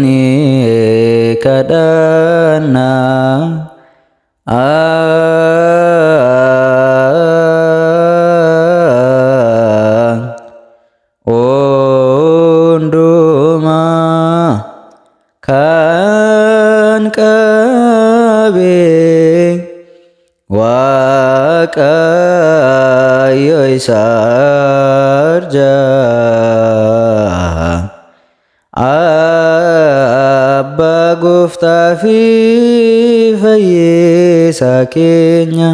Daballeeni kadhannaa hundumaa kan qabe Waaqayyo isa arjaa. Abbaa gooftaa fi fayyisaa keenya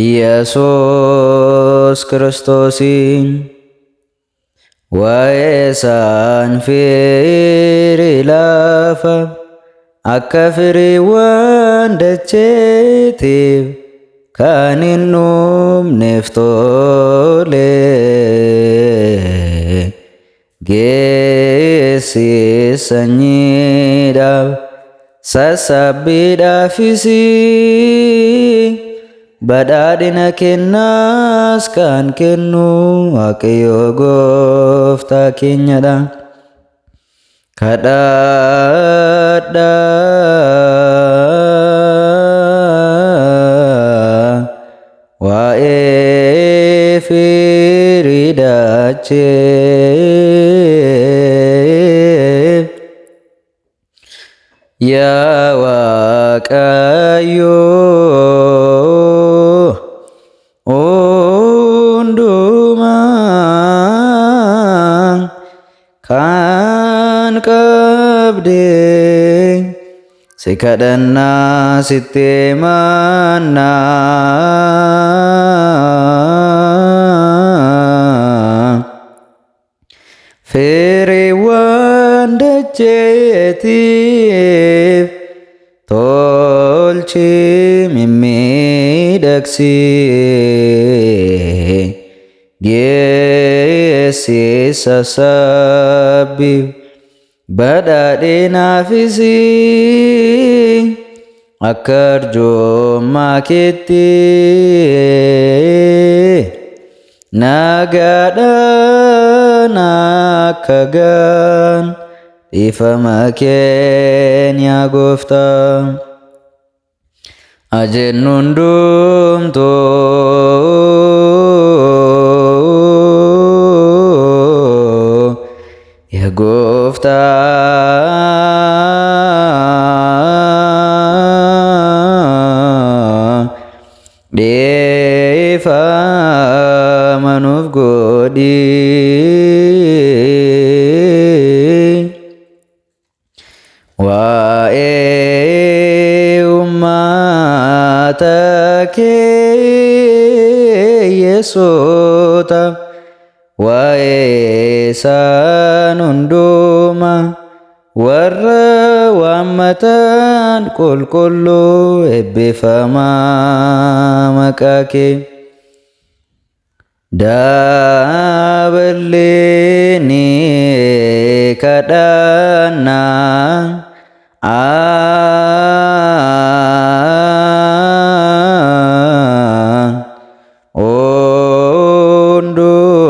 Iyyasuus Kiristoosiin waa'ee isaan firii lafa akka firiiwwan dacheetiif kan hin dhumneef tole. Geessi sanyiidhaaf sassaabbiidhaafis badhaadhina kennaas kan kennu Waaqayyo gooftaa keenyadha. Kadhadhaa waa'ee firii dacheef yaa Waaqayyo hundumaa kan qabde si kadhannaa sitti mannaa firiiwwan dacheetiif tolchi mimmiidhagsi geessi sassaabbiif badhaadhinaafis akka arjummaa keetti nagaadhaan akka gaan dhiifama keenya gooftaa. Ajennu hundumtuu yaa gooftaa dhiifama nuuf godhi. Waa'ee uummata kee Yesuuta waa'ee isaan hundumaa warra waammatan qulqulluu eebbifamaa maqaa kee. Daballeeni kadhannaa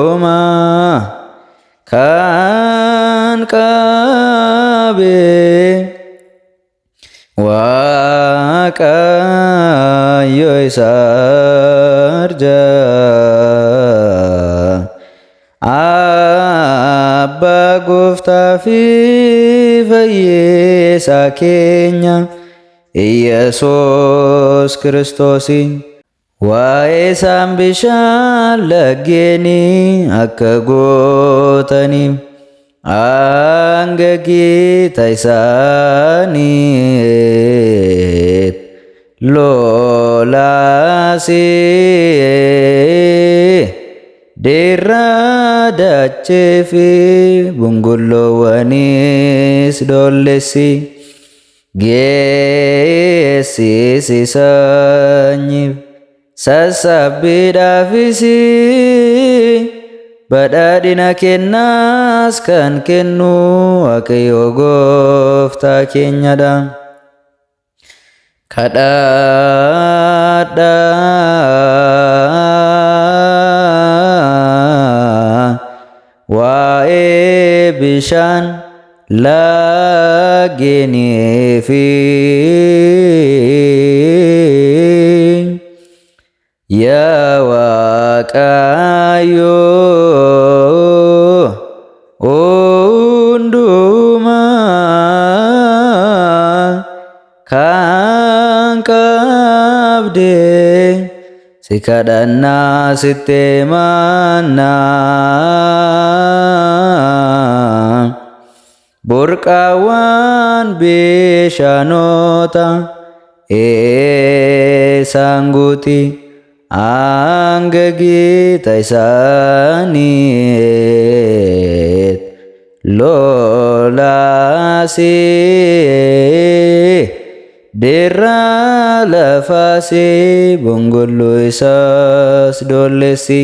hundumaa kan qabe Waaqayyo isa arjaa. Abbaa gooftaa fi fayyisaa keenya Iyyasuus Kiristoosiin waa'ee isaan bishaan laggeenii akka gootaniif hanga gita isaaniit lolaasee Deerraa dachee fi bungulloowwanis dollessi geessisi sanyiif sassaabbiidhaafis badhaadhina kennaas kan kennu Waaqayyo gooftaa keenyadha. Kadhadhaa Waa'ee bishaan laggeenii fi yaa Waaqayyo hundumaa kan qabde si kadhannaa sitti mannaa burqaawwan bishaanota isaan guuti hanga gita isaaniit lolaasee dirra lafaasee bongolloo isaas dollessi.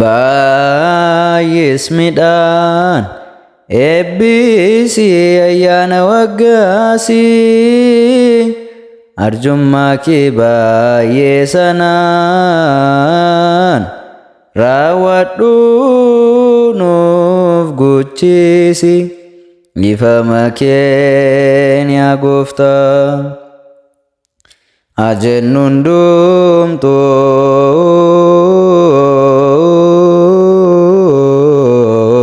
Baay'ees midhaan eebbisi ayyaana waggaasi arjummaa kee baay'ee sanaan raawwadhu nuuf guchisi ifama keenya gooftaa. Ajennu hundumtuu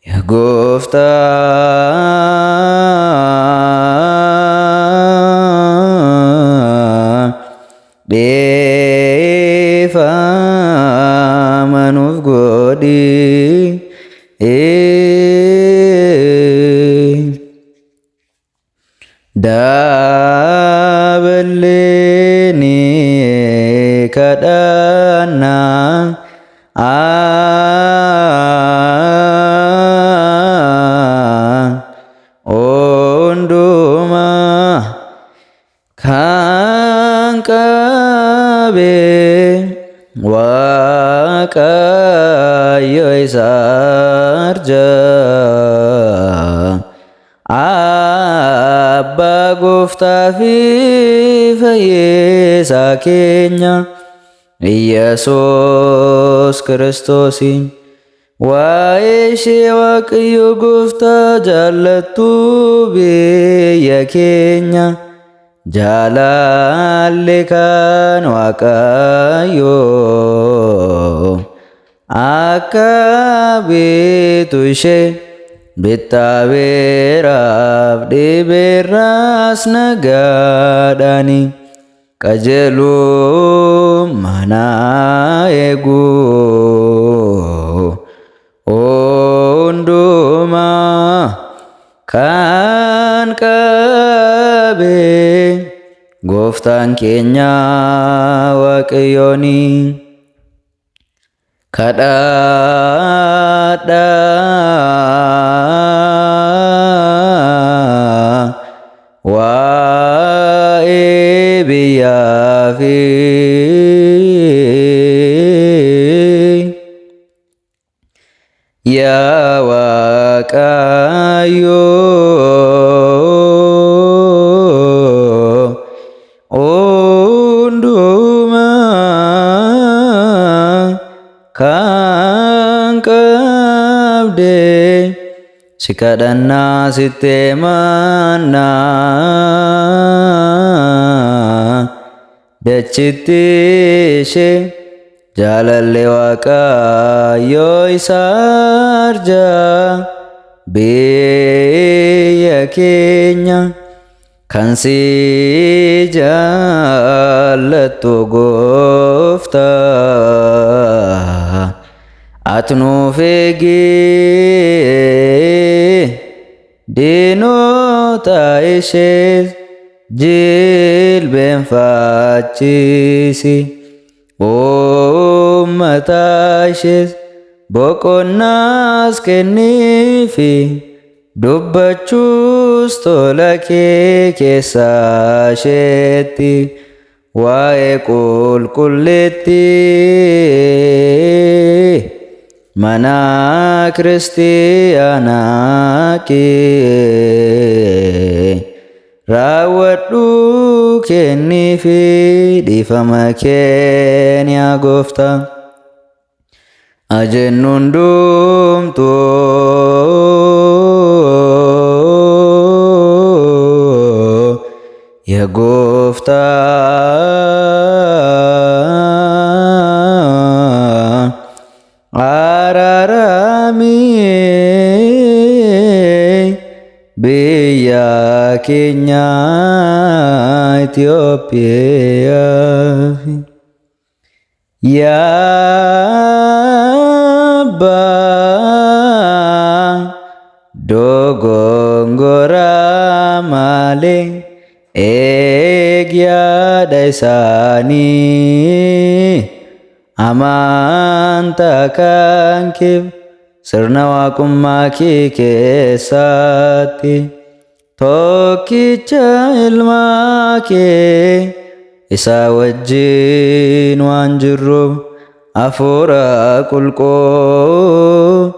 yaa gooftaa dhiifama nuuf godhi. Daballeeni kadhannaa hundumaa kan qabe Waaqayyo isa arjaa. Abbaa gooftaa fi fayyisaa keenya Iyyasuus Kiristoosiin waa'ee ishee Waaqayyo gooftaa jaallattu biyya keenya jaalalli kan Waaqayyo akka bitu ishee bittaa beeraaf dhibeerraas nagaadhaani qajeeluu mana eeguu hundumaa kan qabe gooftaan keenya Waaqayyooni. Kadhadhaa waa'ee biyyaa fi yaa Waaqayyo hundumaa kan qabde si kadhannaa sitti mannaa dachitti ishee jaalalli Waaqayyo isa arjaa biyya keenya kan si jaallattu gooftaa ati nuuf eegi diinota ishees jilbeenfachiisi uummata ishees boqonnaas kenniifi dubbachuus tola kee keessa isheetti waa'ee qulqulleettii mana kiristiyaanaa kee raawwadhu kenniifi dhiifama keenya gooftaa. Ajennuun hundumtuu yaa Gooftaa araaramii biyya keenya Itoophiyaa. Yaa Abbaa dogongora malee eegi yaada isaanii, amantaa kan keef sirna waaqummaa kee keessatti tokkicha ilmaa kee isa wajjin waan jirruuf hafuura qulqulluu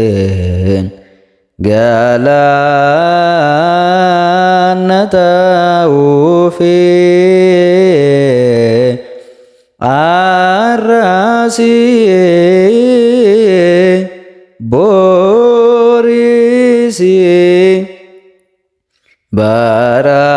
wajjin galanna ta'uufi arraasii boorisii bara